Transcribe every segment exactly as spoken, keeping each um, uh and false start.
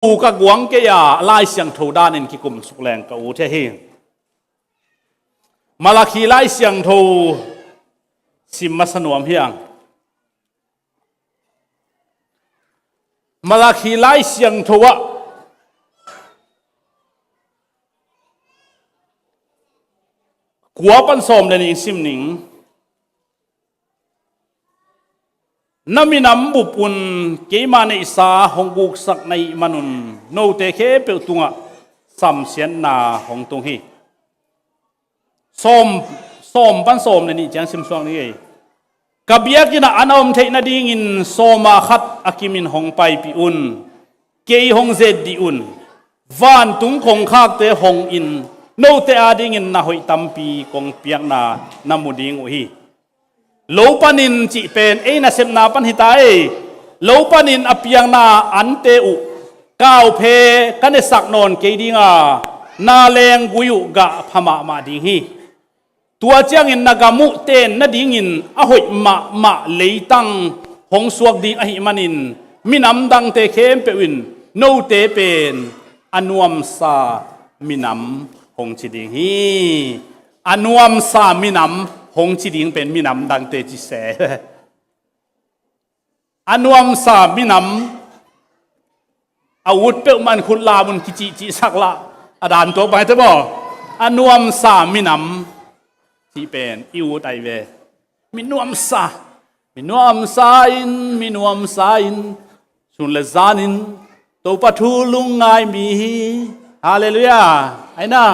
ka guang kei a, Lai Siangtho danin kikum suk leng ka ut hi. Malakhi Lai Siangtho sim masa nuam hi ang. Malakhi Lai Siangtho ah kua pan sawm le nih sim ning. Na minam bup un keima neihsa hong guksak na hih manun note khempeuh tungah samsiatna hong tung hi. Sawm, sawm pan sawm le nih ciang simsuak ni ei. Ka biakinn ah an a om theih nadingin sawma khat a kimin hong paipih un. Kei hong zet dih un. Vantung kongkhakte hong in, note adingin na hoih tampi kong piakna na mu ding uh hi. Lo panin cih pen ei nasepna pan hi ta ei. Lo panin a piakna ante uh kauphe ka nesak nawn kei dinga, na lenggui uh gah pha mahmah ding hi. Tua ciangin na gam uh ten nadingin a hoih mahmah leitang hong suak ding ahih manin minam dangte khempeuh in note pen a nuamsa minam hong ci ding hi. A nuamsa minam hong ci ding pen minam dangte ci se. A nuamsa minam, a ut peuhmah in khut lam un kicihcihsak lah a dan tuak bang hi te maw? A nuamsa minam cih pen i ut ai ve. Mi nuamsa, mi nuamsa in, mi nuamsa in, sun le zanin Topa thu lungngai mi hi. Halleluiah. Aina,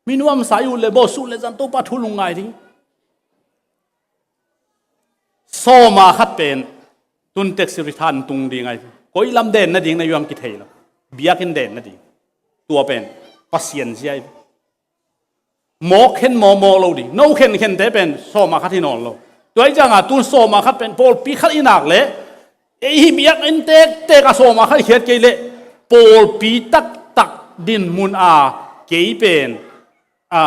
mi nuamsa i ut le baw, sun le zan Topa thu lungngai ding. Sawma khat pen tun tek siri than tung ding ai. Koi lam den nading na yuam kithei lo. Biakinn den nading. Tua pen Pasian zia ai. Mawk khen mawmawk lo ding. No khenkhen te pen sawma khat hi nawn lo. Tua hi cianga tun sawma khat pen pawlpi khat i nak le ei hi biakinn tektek a sawma khat i khiat kei le pawlpi taktak din mun a kei pen a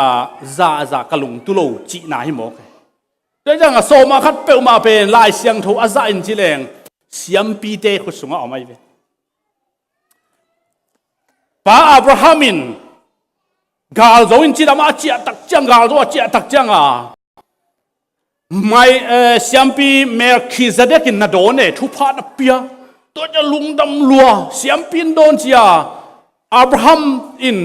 zahzah ka lungtu lo cihna hi mawk. Tua hi cianga sawma khat peuhmah pen Lai Siangtho a zah in ci leng siampite khut sungah om ai ve. Pa Abraham in galzo in cidam a ciahtak ciang, galzo a ciahtak cianga mai, eh, siampi Melkhizedek in na dawn e, thupha na pia. Tua ciang lungdam lua, siampi in dawn cia Abraham in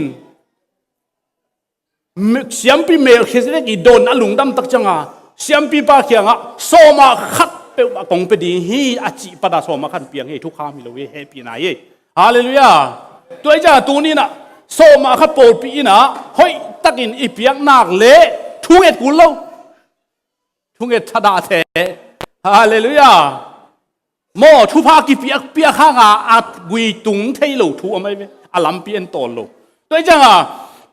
Me-, siampi Melkhizedek i dawn a lungdam tak cianga siampipa kiangah sawma khat peuhmah kong pia ding hi a cih pana sawma khat piang hi, thukham hi lo hi, hehpihna hi. Halleluiah. Tua hi cianga tuninah sawma khat pawlpi innah hoihtakin i piak nak le thunget kul lo. Thunget thadah the. Halleluiah. Maw, thupha kipiak piak hanga a gui tung thei lo thu a mai ve. A lampi en tawl lo. Tua hi cianga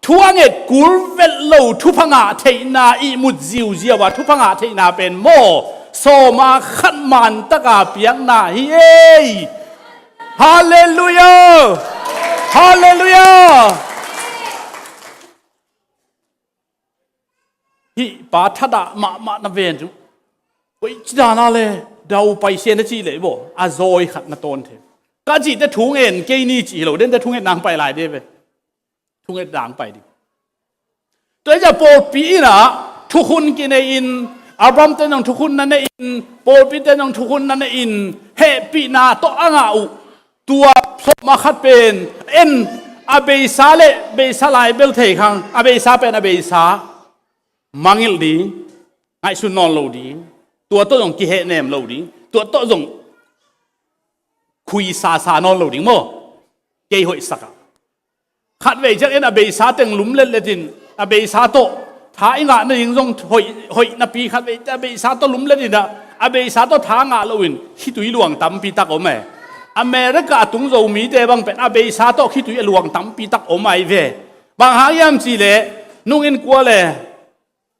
thu a nget kul vet lo thupha ngah theihna ihmut ziuziau a thupha ngah theihna pen maw, sawma khat mantaka piakna hi ei. Halleluiah. Halleluiah. Hih pa thadah mahmah na ven cu. Koi cidana le dau paise na cih leh baw a zawi khat na tawn the. Ka cihte thu ngen kei ni cih hi lo, dente thunget nang pai lai de ve. Thunget nang pai ding. Tua hi ciah pawlpi innah thukhun kinei in, Abraham te nong thukhun na nei in, pawlpi te nong thukhun na nei in, hehpihna tawh a ngah uh. Tua sawma khat pen en a beisa le beisa lai bel thei khang, a beisa pen a beisa mangilh ding, ngaihsun nawn lo ding, tua tawh zong kihehnem lo ding, tua tawh zong khuisasa nawn lo ding maw? Kei hoihsakah khatvei ciang en a beisa teng lumletletin a beisa tawh tha i ngah nading zong hoih, hoih napi khatvei a beisa tawh lumletinah a beisa tawh tha ngah loin khitui luang tampi tak om e. America a tung Zomite bang pen a beisa tawh khitui a luang tampi tak om ai ve. Bang hang hiam cihleh nungin kua le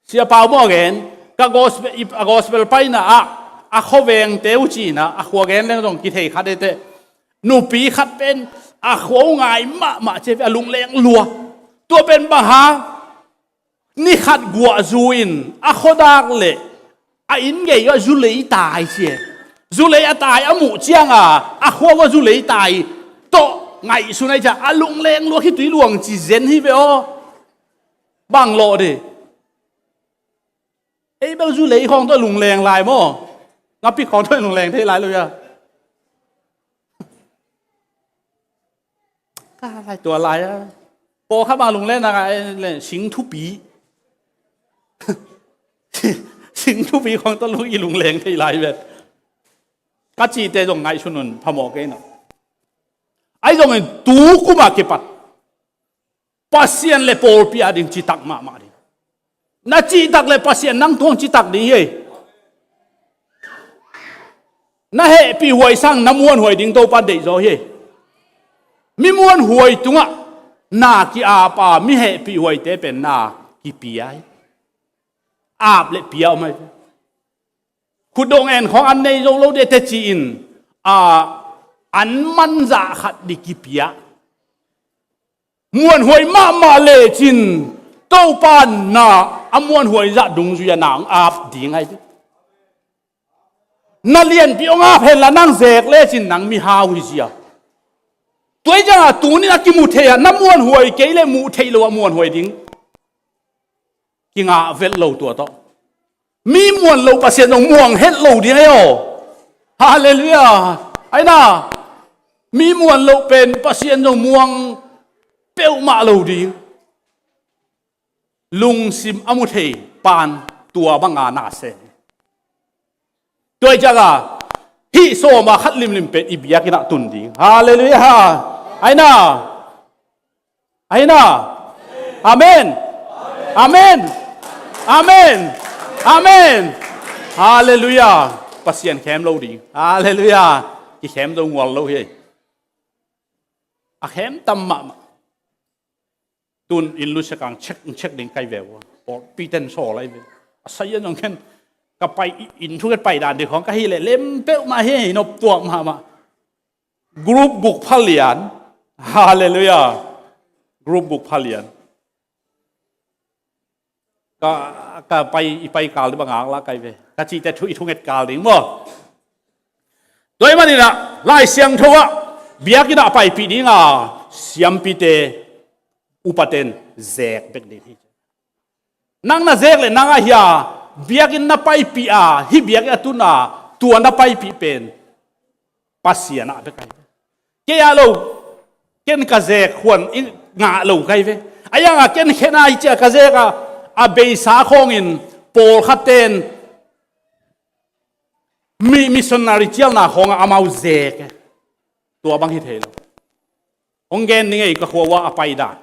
Sia Pau maw a gen, ka gospel, a gospel paina ah a khuavengte uh cinah a khua gen leng zong kithei khat ete. Nupi khat pen a khua uh ngai mahmah cia a lungleng lua. Tua pen bang hang ni khat guah zu in a khuadak le a inn gei uh a zulei tai cia. Zulei a tai a muh cianga a khua uh a zulei tai tawh Ngaihsun ai cia a lungleng lua khitui luang ci zen hi ve aw. Bang lawh dih. Ei bel zu lei khawng tawh lungleng lai maw? Ngapi khawng tawh lungleng thei lai lo ia. Ka lai tua lai a. Pawlkhat bang lungleng nak a, eh, le, sing thupi. Sing thupi khawng tawh lung i lungleng thei lai vet. Ka cihte zong ngaihsun un phamawh kei na. Ai zongin tu kuma kipat Pasian le pawlpi a ding citak mahmah ding. Na cihtak le Pasian nang tuang citak ding hi. Na hehpih huai sang na muanhuai ding Topa deihzaw hi. Mi muanhuai tungah na ki-ap a, mi hehpih huaite pen na kipia hi. Ap le pia om ai. Khutdong en khawng an nei zo lo de teci in, a, an manzah khat di kipia. Muanhuai mahmah lecin Topa na a muanhuai zah dungzui a nang ap ding ai. Na lianpi ong ap henla nang zek lecin nang mihau hi zia. Tuai cianga tunin a kimu thei a na muanhuai kei le muh theih lo a muanhuai ding. Kingah vet lo tua tawh. Mi muan lo Pasian zong muang het lo ding ahi aw. Halleluiah. Aina, mi muan lo pen Pasian zong muang peuhmah lo ding. Lungsim a mu thei pan tua banga na se. Tuai cianga hih sawma khat limlim pen i biakinn ah tun ding. Halleluiah. Aina. Aina. Amen. Amen. Amen. Amen. Halleluiah. Pasian khem lo ding. Halleluiah. Kikhem zo ngual lo hi. A khem tam mahmah. Tun in lu sekang check, check ding kai ve ua. Pawlpi ten sawl ai ve. A sai a zong khen ka pai in thunget pai dan ding khawng ka hi leh lem peuhmah hi, nop tuak mahmah. Group guk phalian. Halleluiah. Group guk phalian. Ka, ka pai, i pai kal ding bang ang la kai ve. Ka cihte thu, i thunget kal ding maw? Tua i maninah Lai Siangtho ah biakinn ah paipih dinga siampite upaten zek bek ding hi. Nang na zek le nang ahia biakinn na paipih a, hih biakinn a tun a, tua na paipih pen Pasian ah bek ahi. Kei ah lo, ken ka zek huan i ngah lo kai ve. A ianga ken khen ai cia ka zek a, a beisa khawngin pawlkhat ten mi missionary cialna khawngah amau zek e. Tua bang hi thei lo. Hong gen ni ngei ka khua ua a pai dan.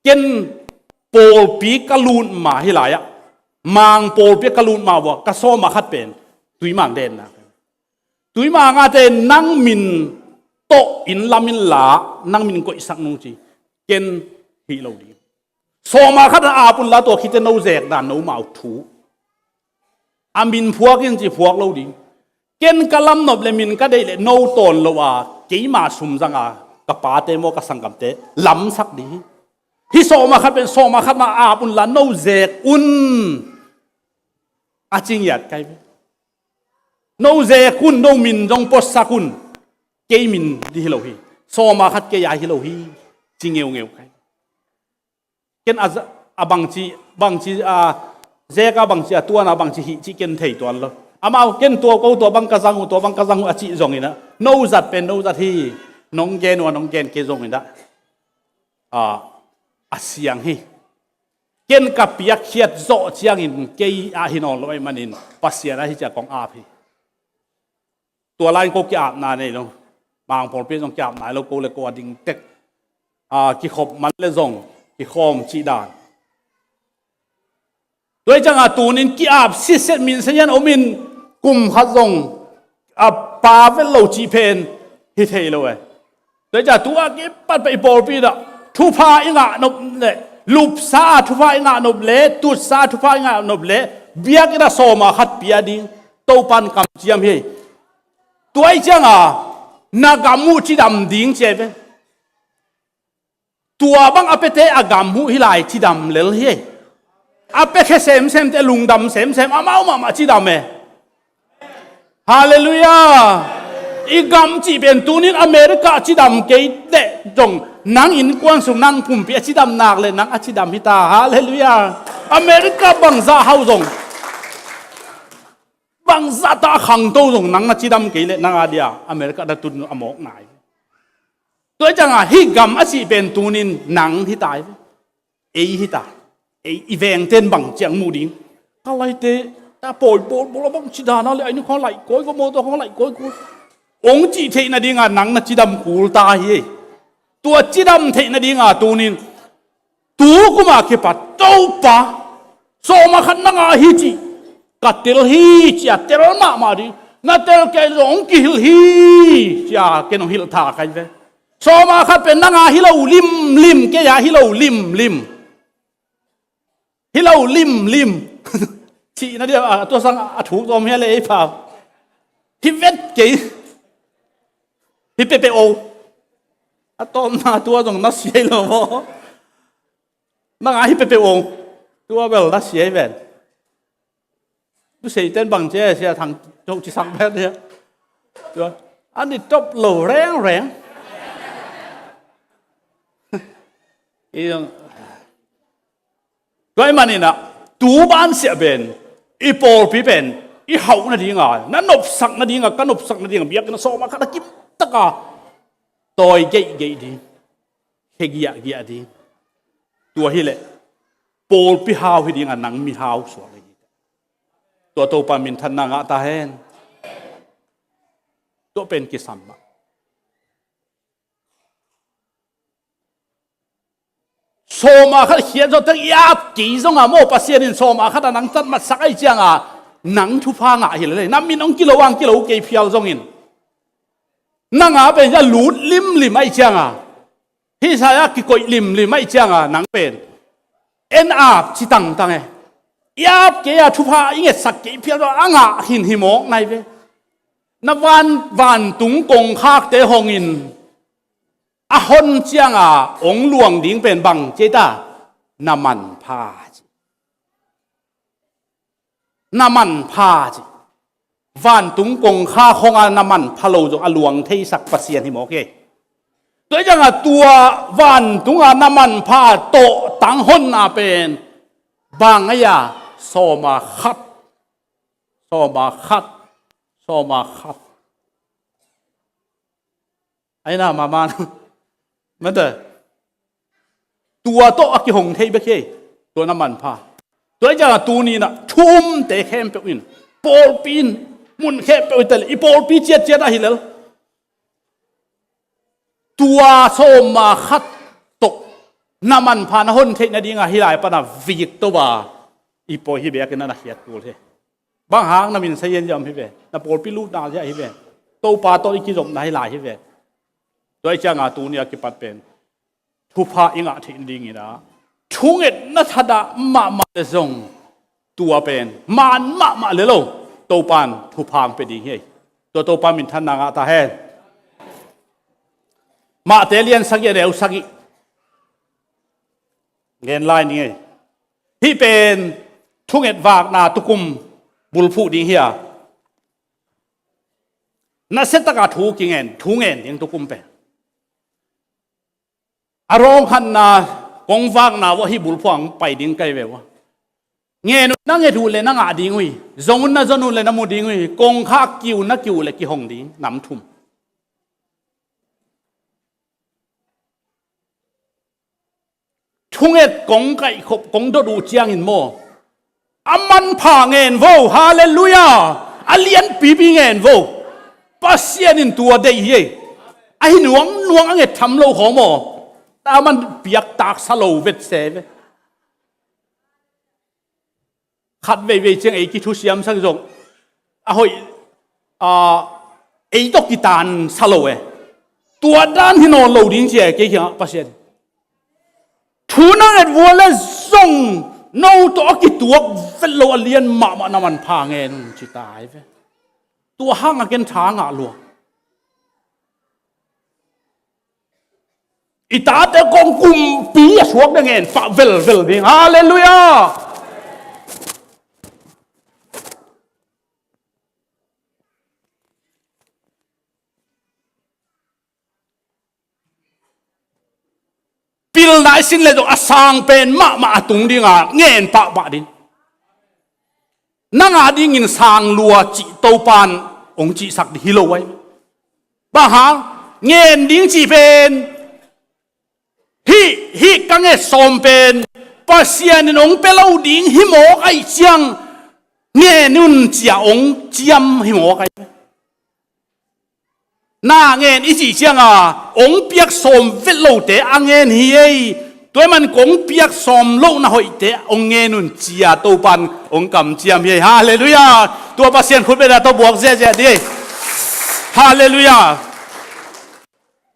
Ken pawlpi ka lut ma hi lai-ah, Mang pawlpi ka lut ma vua ka sawma khat pen Tuimang denna. Tuimang ate nang min tawh in lam in la, nang min koihsak nung ci. Ken hih lo ding. Sawma khat a ap un la tua khite no zek dan no mau thu. A min phuak in ci phuak lo ding. Ken ka lam nop le min ka deih le no tawn lo a, keima sum zanga ka pate maw ka sanggamte lamsak ding hi. Hih sawma khat pen sawma khat ma ap un la no zek un. A ci ngiat kai ve. No zek un, no min zong puaksak un. Kei min di hi lo hi. Sawma khat kei a hi lo hi. Ci ngeungeu kai. Ken a za-, a bangci, bangci, a, zeka bangci, a tuana bangci hih ci ken thei tuan lo. Amau ken tua ko tua bang ka zang uh, tua bang ka zang uh a cih zongin a, no zat pen no zat hi, nong gen uh a nong gen kei zongin a, a, a siang hi. Ken ka piakkhiat zawh ciangin kei a hi nawn lo ahih manin Pasian a hi cia kong ap hi. Tua lai-in ko ki-apna nei lo. Mang pawlpi zong ki-apna nei lo, ko le ko a ding tek. A, kikhop man le zong kikhawm cih dan. Tua hi cianga tunin ki-ap sitset minsen hian omin kum khat zong a pa vet lo cih pen hi thei lo e. Tua hi cianga tua kipat pen i pawlpi dah thupha i ngah nop le, lupsa a thupha i ngah nop le, tutsa a thupha i ngah nop le, biakinn a sawma khat pia ding Topan kamciam hi. Tua hi cianga na gam uh cidam ding ci ai ve. Tua bang a piate a gam uh hi lai cidam lel hi. A piakhia semsemte lungdam semsem amau mahmah cidam e. Halleluiah. I gam cih pen tunin America a cidam kei leh zong nang innkuan sung nang pumpi a cidam nak leh nang a cidam hita. Halleluiah. America bangzah hau zong, bangzah ta a khangto zong nang na cidam kei leh nang a dia America na tun a mawk nai. Tua cianga hih gam a cih pen tunin nang hita. Ei hita. Ei i vengten bang ciang mu ding. Ka laite a pawi bawlbawl a bang cidana le aini khong laih kawi ko mawtaw khong laih kawi ko. Ong cih theih nadinga nang na cidam kul ta hi. Tua cidam theih nadinga tunin tu kuma kipat Topa sawma khat na ngah hi cih ka tel hi cia tel mahmah ding. Na tel kei zong ong kihilh hi cia ken ong hilh tha kai ve. Sawma khat pen na ngah hi lo limlim kei a hi lo limlim. Hi lo limlim. Cihna dia a tua sang a thuk tawm hia le ei pau. Hi vet kei. Hi pepe o. A tawmna tua zong na siai lo maw. Na ngah hi pepe o. Tua bel na siai ven. Tu seiten bang cia sia thang cok ci sang vet dia. Tua. Ani top lo reng reng. I zong Tua ahih manin ah tu bansiah pen i pawlpi pen i hauh nadinga na nopsak nadinga ka nopsak nadinga biakinn a sawma khat a kimtaka tawi geihgeih ding, khia giahgiah ding. Tua hileh pawlpi hau hi dinga nang mi hau suak ding hi. Tua Topa minthanna ngah ta hen. Tua pen kisam mah. Sawma khat khiat zawh teng i ap kei zonga maw Pasian in sawma khat a nang tat matsak ahi cianga nang thupha ngah hi lele. Na min hong kilo ang kilo kei phial zongin nanga pen a lut limlim ahi cianga hih saya kikoih limlim ahi cianga nang pen en ap ci tangtang e. I ap kei a thupha i ngetsak kei phial zong a ngah hin hi mawk nai ve. Na van vantung kongkhakte hongin a hon cianga ong luang ding pen bang ci ta na manpha ci. Na manpha ci. Vantung kongkhak honga na manpha lo zong a luang theisak Pasian hi mawk hi. Tua hi cianga tua vantunga na manpha tawh tang honna pen bang aia sawma khat. Sawma khat. Sawma khat. Aina mama mate tua tawh a kihong thei bek hi. Tua na manpha. Tua hi cianga tuninah thu umte khempeuh in pawlpi in mun khempeuh hi tale i pawlpi ciatciat ahi lel. Tua sawma khat tawh na manpha na hon theih nadinga hih lai pana vik to a i pawi hi biakinn na khiat kul hi. Bang hang na min sayan ziam hi ve. Na pawlpi lutna ziah hi ve. Topa tawh i kizopna hi lai hi ve. Tua hi cianga tuni a kipat pen thupha i ngah theih nadingin a thungetna thadah mahmah le zong tua pen maan mahmah le lo Topan thupha ang pe ding hi. Tua Topa minthanna ngah ta hen. Mahte lian sagih a neu sagih ngen lai ni ngei. Hih pen thunget vakna tukum bulphuh ding hi a. Nasiataka thu kingen thu ngen ding tukum pen a rawng khatna kong vakna vawh hih bulphuh ang pai ding kai ve vawh. Ngen uh na nget uh le na ngah ding uh hi. Zong un na zon uh le na mu ding uh hi. Kongkhak kiu na kiu le kihong ding nam thum. Thunget kong kaihkhop kong dot uh ciangin maw a manpha ngen vo. Halleluiah. A lianpipi ngen vo. Pasian in tua deih hi. Ahi nuangnuang a nget tham lo khawm aw. A man piaktaksa lo vet se ve. Khat veivei ciang ei kithusiamsak zong a hoih a ei tawh kitaansa lo e. Tua dan hi nawn lo ding cia kei kiangah Pasian thu na nget vua le zong no tawh a kituak vet lo a lian mahmah na manpha ngen un ci tai ve. Tua hangah ken tha ngah lua. I tate kong kumpi a suak ding ngen pah velvel ding. Halleluiah. Pilna i sin leh zong a sang pen mahmah a tung dinga ngen pahpah ding. Nang a dingin sang lua cih Topan hong cihsak ding hi lo ai. Bang hang? Ngen ding cih pen hih, hih ka nget sawm pen Pasian in hong pia lo ding hi mawk ahih ciang ngen un ci-a hong ciam hi mawk ai. Na ngen i cih cianga hong piak sawm vet lote a ngen hi ei. Tua ahih man kong piak sawm loh na hoihte hong ngen un ci-a Topan hong kamciam hi ei. Halleluiah. Tua Pasian khut bena tawh buak ziahziah dih ei. Halleluiah.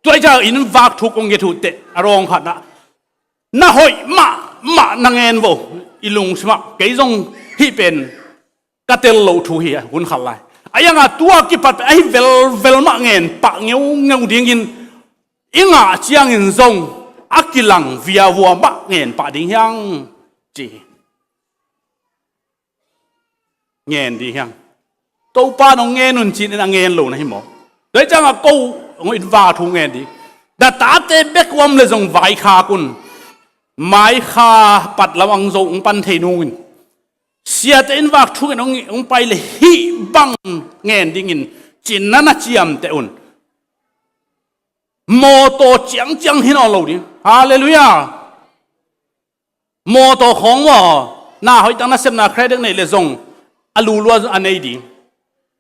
Tua hi ciang inn vak thuk kong nget uh teh a rawng khatna na hoih mahmah na ngen vo. I lungsimah kei zong hih pen ka tel loh thu hi a, hun khat lai. A ianga tua kipat pen ahi velvel mah ngen pah ngeungeu dingin i ngah ciangin zong a kilang viavua mah ngen pah ding hiang ci hi. Ngen ding hiang. Topa nong ngen un cin in a ngen lo na hi maw? Dai cianga ko hong in va thu ngen ding. Na tate bek uam le zong vaikhak un. Maikha pat lam ang zo hong pan thei nungin siate in vak thungin hong, hong pai le hih bang ngen dingin cin na na ciamteh un. Mawtaw ciangciang hi nawn lo ding. Halleluiah. Mawtaw khawng maw, na hoihtak nasepna credit nei le zong a lulua a nei ding.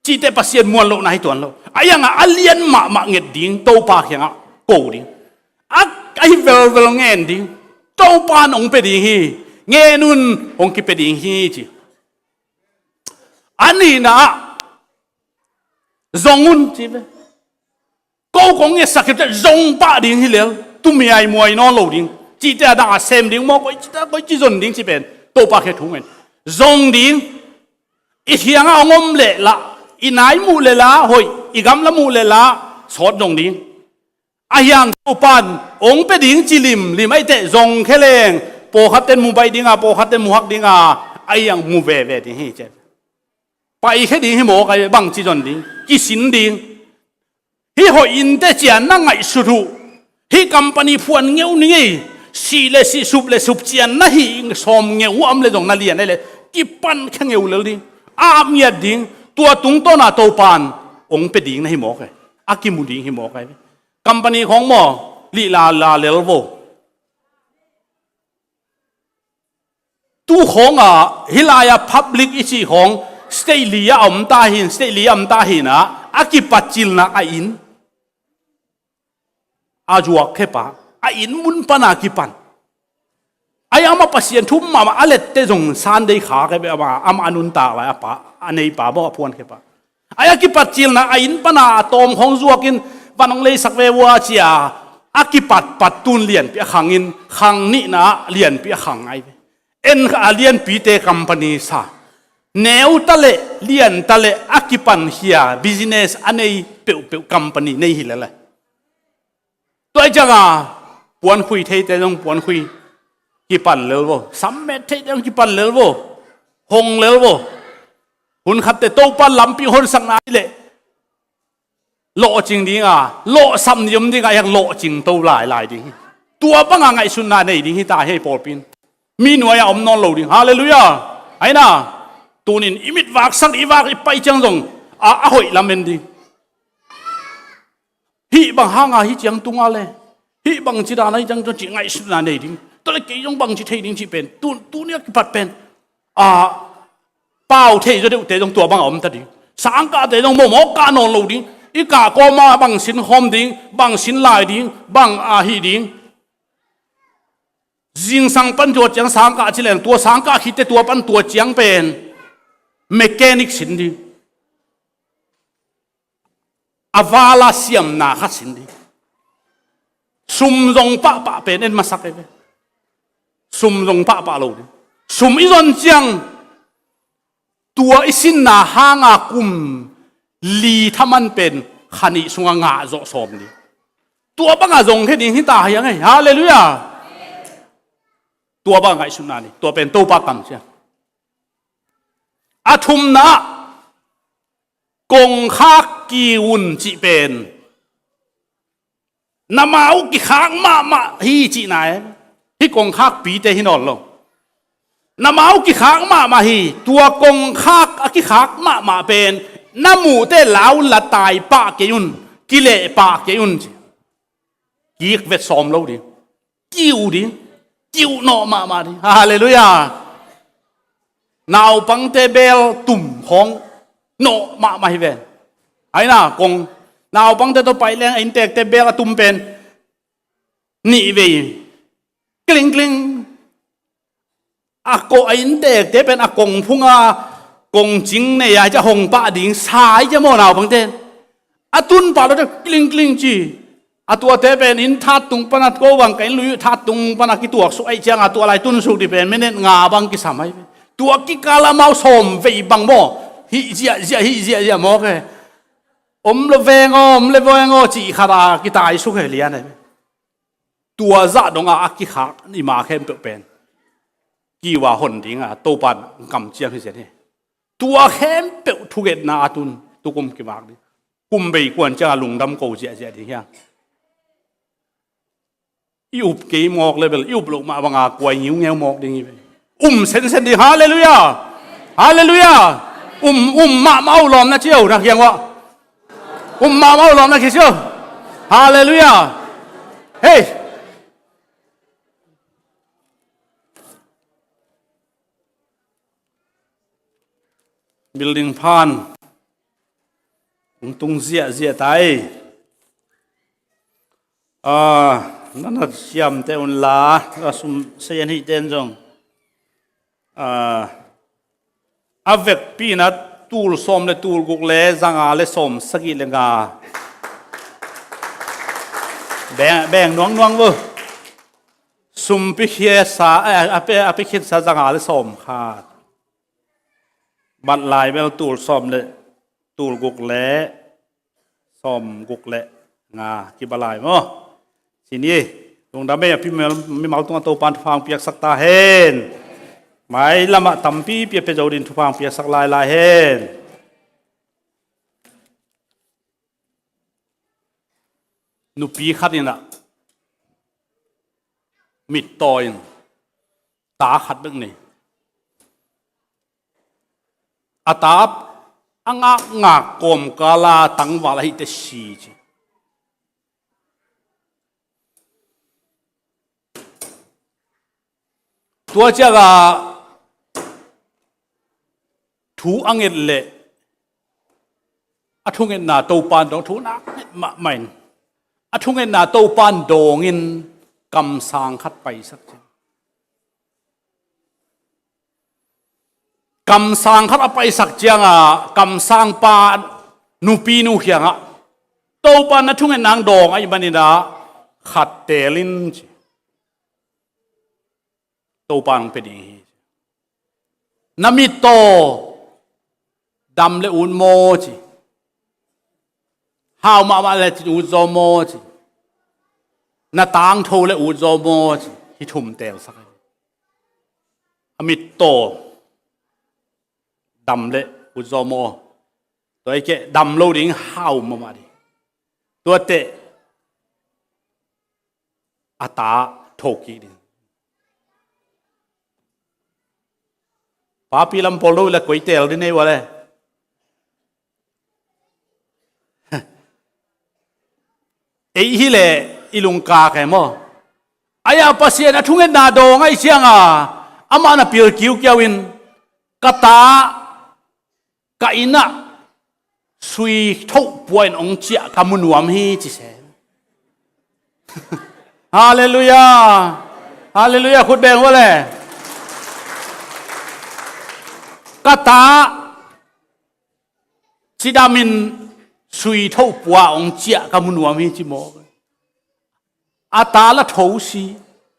Cihte Pasian muan lohna hi tuan lo. A ianga a lian mahmah nget ding Topa kiangah ko ding. A, ahi velvel ngen ding. Topa in hong pia ding hi. Ngen un hong kipia ding hi ci. A nihna ah zong un ci ve. Ko kong ngetsak hi teh zong pah ding hi lel. Tumiai muai nawn lo ding. Cihte a dang a sem ding maw, koi ci ta, koi ci zon ding ci pen Topa khe thu ngen. Zong ding. I khiangah hong om leh lah, i nai muh leh lah hoih, i gamla muh leh lah sawt zong ding. A hiang Topan hong pia ding ci limlim ahih teh zong khe leng, pawlkhatten mu baih dinga, pawlkhatten mu hak dinga, a hiang mu veve ding hi ci. Pai khe ding hi mawk ai, bangci zon ding, kisin ding. Hih hoih in teh cian na ngaihsut uh. Hih company phuan ngeu ning ei. Sih le sih, sup le sup cian na hih sawm ngeu uh am le zong na lian ai le kipan khe ngeu lel ding. A ap ngiat ding. Tua tungtawna Topan hong pia ding na hi mawk ai. A kimu ding hi mawk ai. Company khawng maw, lih lala lel vo. Tu khawnga hih laia public i cih khawng state li a om ta hin, state li a om ta hin a, a kipat cilna a inn a zuak khepa, a inn mun pana kipan. Ai ama Pasian thu mahmah a lette zong Sunday kha khe be ama, ama a nuntak lai a pa, a neipa baw a phuan khepa. Ai a kipat cilna a inn pana a tawm khawng zuakin van hong leisak ve ua cia a kipatpat tun lianpi a khangin khang nihna ah lianpi a khang ai ve. En kha a lianpite company sa. Neu ta leh lian ta leh a kipan khia business a nei peuhpeuh company nei hi lele. Tua hi cianga puankhui theite zong puankhui kipan lel vo. Sammet theite zong kipan lel vo. Hong lel vo. Hun khatte Topa lampi honsakna hi leh lawhcing dinga, lawhsam ni om dinga, yak lawhcing to lailai ding hi. Tua banga ngaihsutna nei ding hi ta hi pawlpin. Mi nuai-a om nawn lo ding. Halleluiah. Aina. Tunin i mit vaksak i vak i pai ciang zong a, a hoih lamen ding. Hih bang hanga hih ciang tunga le hih bang cidana hih ciang tunga cih ngaihsutna nei ding. Tua le kei zong bang ci thei ding cih pen tun, tuni a kipat pen a pau thei zaw deuhte zong tua banga om ta ding. Sangkahte zong mawmawk kah nawn lo ding. I kah kawma bang sin khawm ding, bang sin lai ding, bang a hih ding. Zingsang pan tua ciang sangkah ci leng tua sangkah khitte tua pan tua ciang pen mechanic sin ding. A vala siamna khat sin ding. Sum zong pahpah pen en masak e ve. Sum zong pahpah lo ding. Sum i zon ciang tua i sinna hanga kum li thaman pen khanih sunga ngah zawh sawm ding. Tua banga zong khe ding hita hiang ei. Halleluiah. Tua banga ngaihsutna ni. Tua pen Topa kamciam. A thumna ah kongkhak kiun cih pen na mau kikhak mahmah hi cihna e. Hih kongkhakpite hi nawn lo. Na mau kikhak mahmah hi. Tua kongkhak a kikhak mahmah pen na muhte lau la tai pah kei un, kileh pah kei un ci. Kik vet sawm lo ding. Kiu ding. Kiu nawh mahmah ding. Halleluiah. Naupangte bel tum khawng nawh mahmah hi ven. Aina kong naupangte tawh pai leng a inntekte bel a tum pen nih vei kling kling. A ko a inntekte pen a kong phunga kong cing nei a, hong pah ding sa hi cia maw naupangte. A tun pah lote kling kling ci. A tuate pen inn that tung pana ko bang ka inn lui that tung pana kituak suk aih cianga tua lai tun suk dih pen minute nga bang kisam ahi. Tua kikal amau sawm vei bang maw. Hih ziahziah hih ziahziah mawk e. Om le veng aw, om le veng aw cih khat a kitai suk he lian e. Tua zah dongah a kikhak i ma khempeuh pen kiu a hon dinga Topan kamciam hi zen hi. Tua khempeuh thungetna a tun tukum kivak ding. Kum bei kuan cianga lungdam ko ziahziah ding hiang. I up kei mawk le bel i up loh mah banga kuai ngiungeu mawk ding hi ve. Um sensen ding. Halleluiah. Halleluiah. Um um mahmah uh lawm na cio na khiang uah. Um mahmah uh lawm na khi cio. Halleluiah. Hei. Building phan hong tung ziahziah ta ei. Ah, na na siamte unla a sum seian hihten zong, ah, a vekpi inah tul sawm le tul guk le zanga le sawm sagih le nga. Beng, beng nuangnuang vo. Sumpi khiasa a, a, a, a pi khitsa zanga le sawm khat. Bat lai bel tul sawm le tul guk le sawm guk le nga kiba lai maw? Sini lungdam ei a pi mimal tungah Topan thupha piaksak ta hen. Mai lamah tampi pia pia zo din thupha piaksak lai lai hen. Nupi khat inah mittaw in ta khat bek nei. A ta a ngakngak kawmkala tangval ahite si ci. Tua ciangah thu a nget leh a thungetna Topan dawng thu nak nget mahmah in a thungetna Topan dawngin kamsang khat paisak ciang. Kamsang khat a paisak ciangah kamsangpa nupi nu khiangah Topan na thungetna dawng ahih maninah khat teelin ci. Topan hong pia ding hi. Na mittaw dam le ut maw ci. Hau mahmah le cin ut zaw maw ci. Na tangtho le ut zaw maw ci. Hih thum teelsak hi. A mittaw dam le ut zaw maw. Tua i keh dam lo ding hau mahmah ding. Tuateh a ta thokik ding. Papi lam pawl lo le koi teel ding nei ua le. Ei hileh i lungkak e maw? Aia Pasian a thungetna dawng ahi cianga amah na pil kiukiau in ka ta ka innah sui thoh pua in hong ciah ka mu nuam hi ci se. Halleluiah. Halleluiah. Khut beng ua le. Ka ta cidamin sui thoh pua hong ciah ka mu nuam hi ci maw? A ta la tho si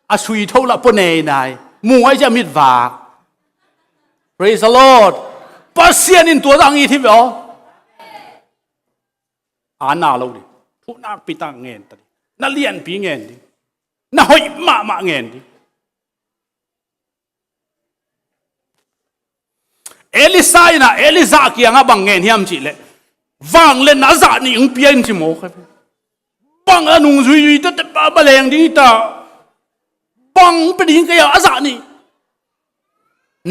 a sui thoh la pua nei nai mu ai cia mitvak. Praise the Lord. Pasian in tua zang i thi ve aw. A na lo ding. Thu nakpi tak ngen ta ding. Na lianpi ngen ding. Na hoih mahmah ngen ding. Elisha in ah Elijah kiangah bang ngen hiam cihleh vangliatna a zah nih hong pia in ci maw kha. Bang a nungzuizui tete pa baleng ding hi ta. Bang pia ding kei a, a zah nih.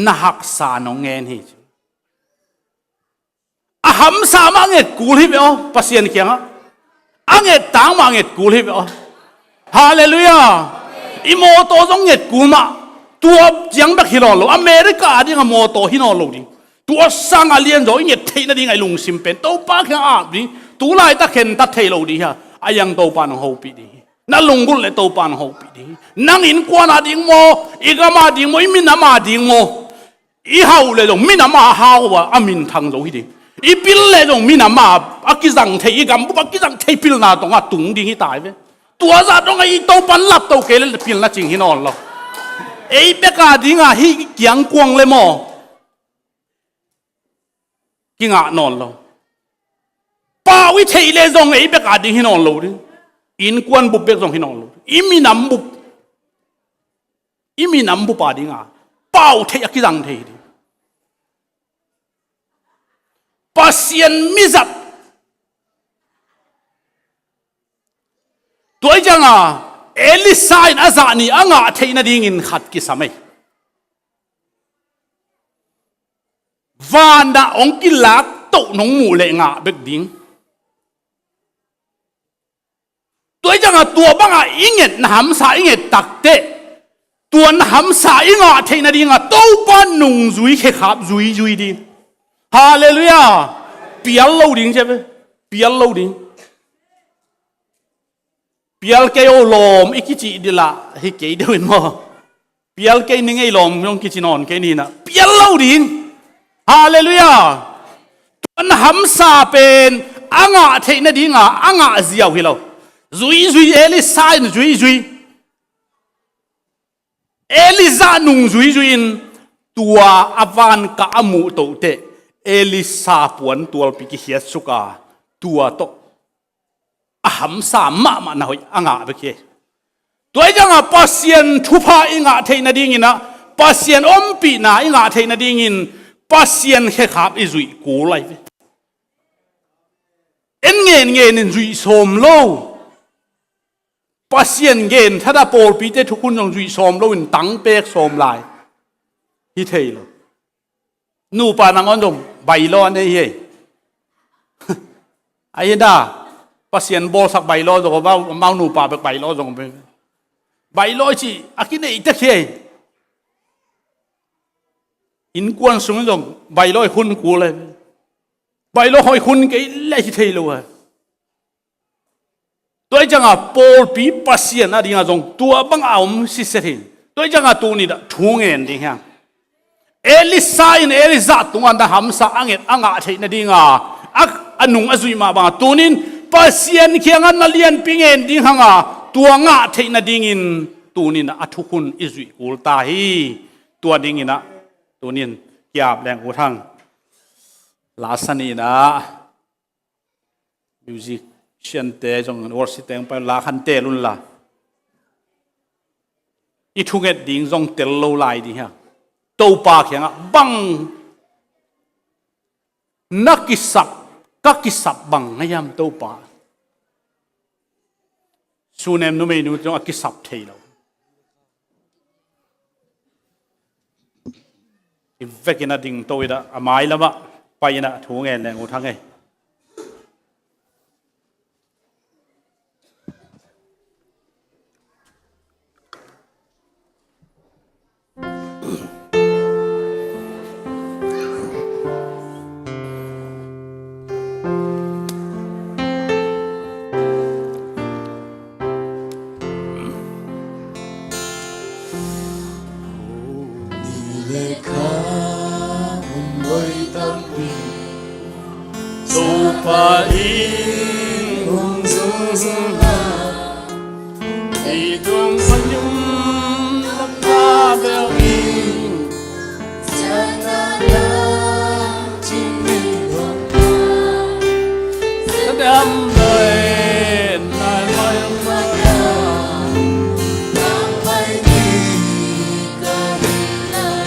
Na haksa nong ngen hi ci. A hamsa mah nget kul hi ve aw, Pasian kiangah. A nget tang mah nget kul hi ve aw. Halleluiah. I mawtaw zong nget kul mah. Tua ciang bek hi nawn lo. America a ding a mawtaw hi nawn lo ding. Tua sang a lian zaw i nget theih nading a i lungsim pen Topa kiang ap ding. Tu laitak khentat thei lo ding hi a. A iang Topa nong hopih ding hi. Na lunggulh le Topa nong hopih ding hi. Nang innkuan a ding maw, i gam a ding maw, i minam a ding maw. I hau le zong minam a hau a, a minthang zo hi ding. I pil le zong minam a, a kizang thei, i gambup a kizang thei pilna tawng a tung ding hi tai ve. Tua zah tawng a i Topan lap to kei le pilna cing hi nawn lo. Ei bek a ding a hi kiangkuang le maw. Kingah nawn lo. Pau i theih le zong ei bek a ding hi nawn lo ding. Innkuan bup bek zong hi nawn lo. I minam bup. I minam bup a ding a. Pau theih a kizang thei ding. Pasian mizat. Tua i ciang a, Elisha in a zah nih a ngah theih nadingin khat kisam ei. Van ah hong kilak toh nong muh leh ngah bek ding. Tua i ciang a tua bang a i nget na hamsa i nget takteh, tua na hamsa i ngah theih nading a Topa nungzui khekhap zuizui ding. Halleluiah. Pial lo ding ci a ve. Pial lo ding. Pial kei o lawm i kicih dila hi kei deuh in maw. Pial kei ni ngei lawm zong kici nawn kei ni na. Pial lo ding. Halleluiah. Tua na hamsa pen a ngah theih nading a, a ngah ziau hi lo. Zuizui, Elisha in zuizui. Elijah nung zuizui in tua a van kah a muh tohteh Elisha puan tualpi kikhiat suk a, tua tawh a hamsa mahmah na hoih a ngah bek hi. Tua i ciang a Pasian thupha i ngah theih nadingin ah, Pasian ompihna i ngah theih nadingin Pasian khekhap i zuih kul lai ve. En ngenngen in zuih sawm lo. Pasian gen thada pawlpite thukhun zong zuih sawm lo in tang pek sawm lai hi thei lo. Nupa nangawn zong bailaw a nei hi. Ahi na, Pasian bawlsak bailaw zong, amau, amau nupa bek bailaw zong. Bailaw i cih a kineih tek hi. Innkuan sung in zong bailaw i khun kul le. Bailaw hoih khun kei le hi thei lo a. Tua i ciang a pawlpi Pasian a ding a zong tua bang a om siset hi. Tua i ciang a tuni dah thu ngen ding hiam? Elisha in Elijah tungah na hamsa a nget a ngah theih nading a, a, a nung a zuih mah bang a tunin Pasian kiangah na lianpi ngen ding hang a, tua ngah theih nadingin tunin a thukhun i zuih kul ta hi. Tua dingin ah tunin kiap leng ut hang. La sa ni in ah musician te zong worship te hong pai la khan tel un la. I thunget ding zong tel lo lai ding hiam? Topa kiangah bang na kisap, ka kisap bang na hiam Topa? Sunem numeinu zong a kisap thei lo. I vekin a ding to i dah a mai lamah pai in ah thu ngen leng ut hang ei. Ni le kha hun loi tampi Topa in hong zong zong a, ei tung panyum lam na bel in, Satan a lam cing in hong a, Satan doi nai mai mai a, nang mai ni ka ni lai.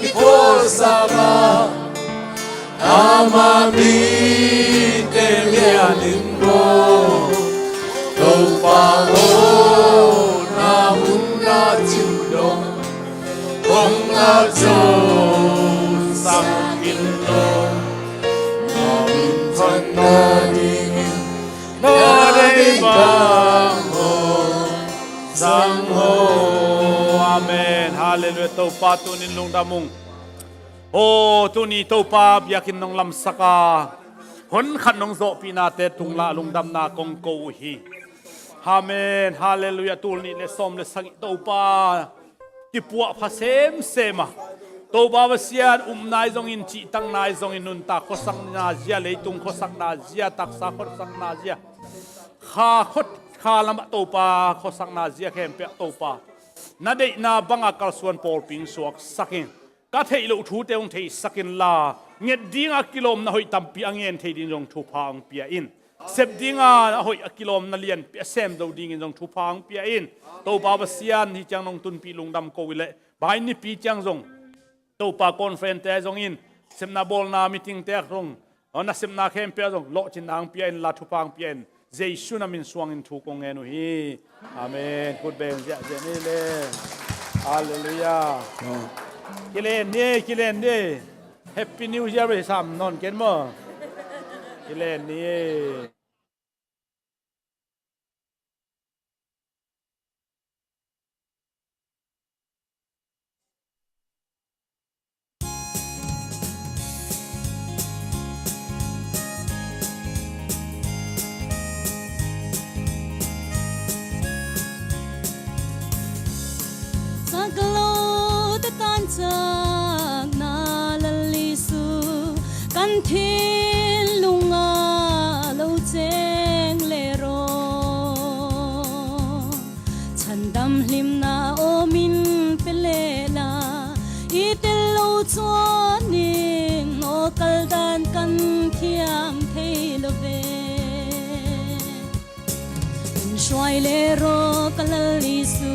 kiphualsam a, ama min teel lianin maw, Topa aw. Halleluiah. Topa, tunin lungdam ung. Aw, tuni Topa biakinn nong lamsak a, hun khat nong zawhpihnate tungah lungdamna kong ko uh hi. Amen. Halleluiah. Tul nih le sawm le sagih Topa kipuah pha semsem a, Topa Pasian, upna ahi zongin, cihtakna ahi zongin, nuntak khuasakna zia, leitung khuasakna zia, taksa khuasakna zia, kha khuat, kha lamah Topa khuasakna zia khempeuh Topa, na deihna banga kalsuan pawlpi hong suaksak in. Ka theih loh thute hong theisak inla, nget dinga kilawmna hoih tampi a ngen thei dingin zong thupha hong pia in. Sep dinga a hoih a kilawmna lianpi a sem zo dingin zong thupha hong pia in. Topa Pasian, hih ciang nong tunpih lungdam ko hi leh, bai nipi ciang zong Topa conference te zongin, sepna bawlna meeting te zong, aw, nasepna khempeuh zong lawhcinna hong pia inla, thupha hong pia in. Jesu na min suangin thu kong ngen uh hi. Amen. Khut beng ziahziah ni le. Halleluiah. Kilen ni, kilen ni. Happy New Year hi sam nawn ken maw. Kilen ni. Saklote tancakna Lal Jesu, kan thinlung ah lo ceng le raw. Chandam hlimna aw min pe le la, i tel lo cuan in aw, kaldan kan thiam thei lo ve. Hong suai le raw ka Lal Jesu,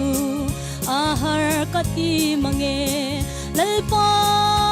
a har ka ti mang e, Lalpa.